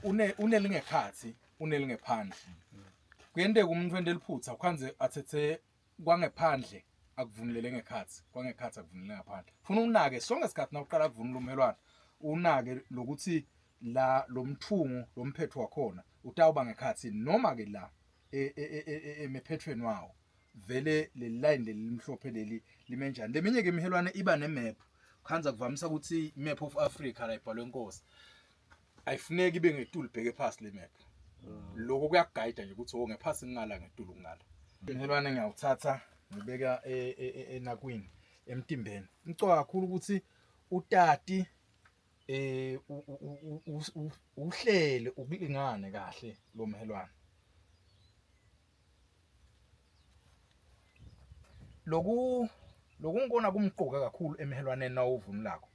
une unelingekhathi unelingephandle. Kuyenteka umuntu wente liphutha ukhanze athethe kwangephandle akuvunulele ngekhathi, kwangekhathi akuvunulele ngaphandle. Funa unake sonke isikhathi nawuqala kuvunula umhelwane unake lokuthi la lomthungo lomphetho wakhona utawuba ngekhathi noma ke la e, e, e, emephethweni wawo vele leli line leli limhlophe leli lime njani leminye ke imihelwane iba nemap khanza kuvamisa ukuthi map of Africa la ibhalwe inkosi ayifuneki ibe ngetulu bheke phasi le map mm. lokho kuyakugayida nje ukuthi oh ngephasi ngingala ngetulu ngingala umhelwane ngiyawuthatha ngibeka enakwini emtimbeni mcoka kakhulu ukuthi utati eh uhlele ukulingane kahle lo mhelwane loku lokungikona kumqoka kakhulu emhelwaneni nawuvunulako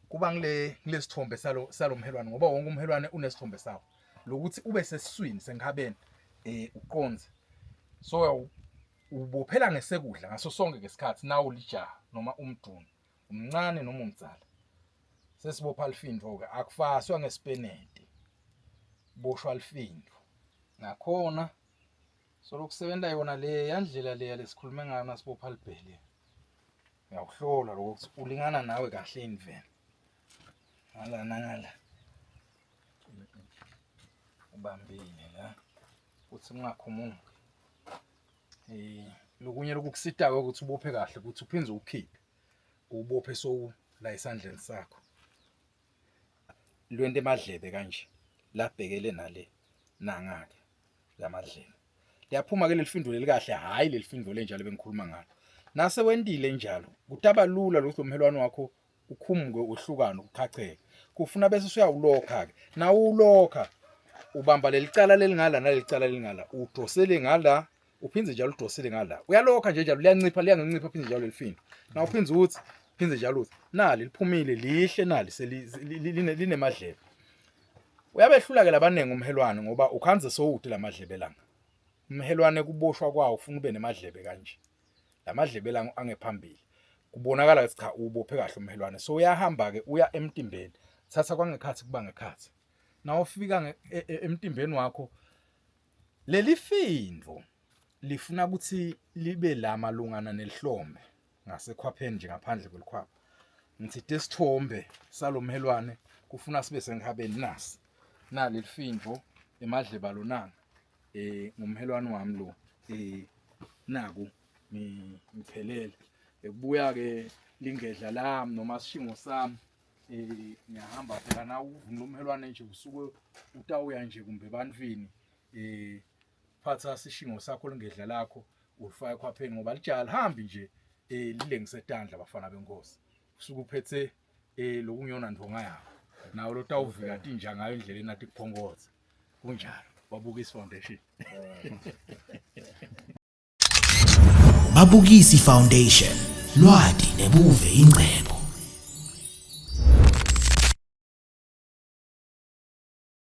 kuba ngile ngilesithombe salo salomhelwane ngoba wonke umhelwane unesithombe sawo lokuthi ube sesiswini senkhabeni eh uqonze so ubophela ngesekudla ngaso sonke ngesikhathi nawu lijaha noma umdunu umncane noma umdzala sesibopha lifindo ke akufaswa ngesipenede boshwa lifindo nakhona solokusebenza yona le yandlela leya lesikhulume ngayo nasibopha libhele uyakuhlola lokho ukuthi ulingana nawe kahle yini vele ngala nangala ubambile la ukuthi ungakhumuki eh lokunye lokukusitayo ukuthi ubophe kahle ukuthi uphinde ukhiphe ubophe so la esandleni sakho lwento emadlebe kanje labhekele nale nangake lamadlebe liyaphuma ke lelifindo leli kahle hayi lelifindo lenjalo bengikhuluma ngalo nase wentile njalo kutaba lula lokho umhelwano wakho ukhumuke uhlukane uqhaqheke kufuna bese usuyawulokha ke nawulokha ubamba lelicala lelingala nalelicala lelingala udosele ngala uphinde njalo udosele ngala uyalokha nje njalo liyancipha liyangincipha phinde njalo lelifindo na uphinde uthi phinde njalo uthi nali liphumile lihle nali linemadlebe uyabehlula ke labaningi umhelwane ngoba ukhanze sowude lamadlebe langa umhelwane kuboshwa kwawo ufuna ube nemadlebe kanje lamadlebe la angephambili kubonakala ukuthi cha ubophe kahle umhelwane so uyahamba ke uya emtimbeni thatha kwangekhathi kuba ngekhathi na ufika e, e, emtimbeni wakho leli findo lifuna ukuthi libe la malungana nelihlombe ngasekhwapheni nje ngaphandle kwelikhwapha ngithe isithombe salomhelwane kufuna sibe senkhabeni nasi nali lifindo emadleba lonanga eh ngumhelwane wami lo eh naku ngiphelele ekubuya ke lingedla lami noma sishingo sami eh ngiyahamba phela na uvuna umhelwane nje usuke utawuya nje kumbe ebantwini eh phatha sishingo sakho lingedla lakho ulifaka ekhwapheni ngoba lijala hambi nje eh lilengise tandla bafana benkosi usuke uphethe eh lokungiyona ndonga yakho nawe lotawuvika tinja ngayo endleleni athi kuphongotha kunjalo Babukisi Foundation Babukisi Foundation lwati nebuve ingcebo.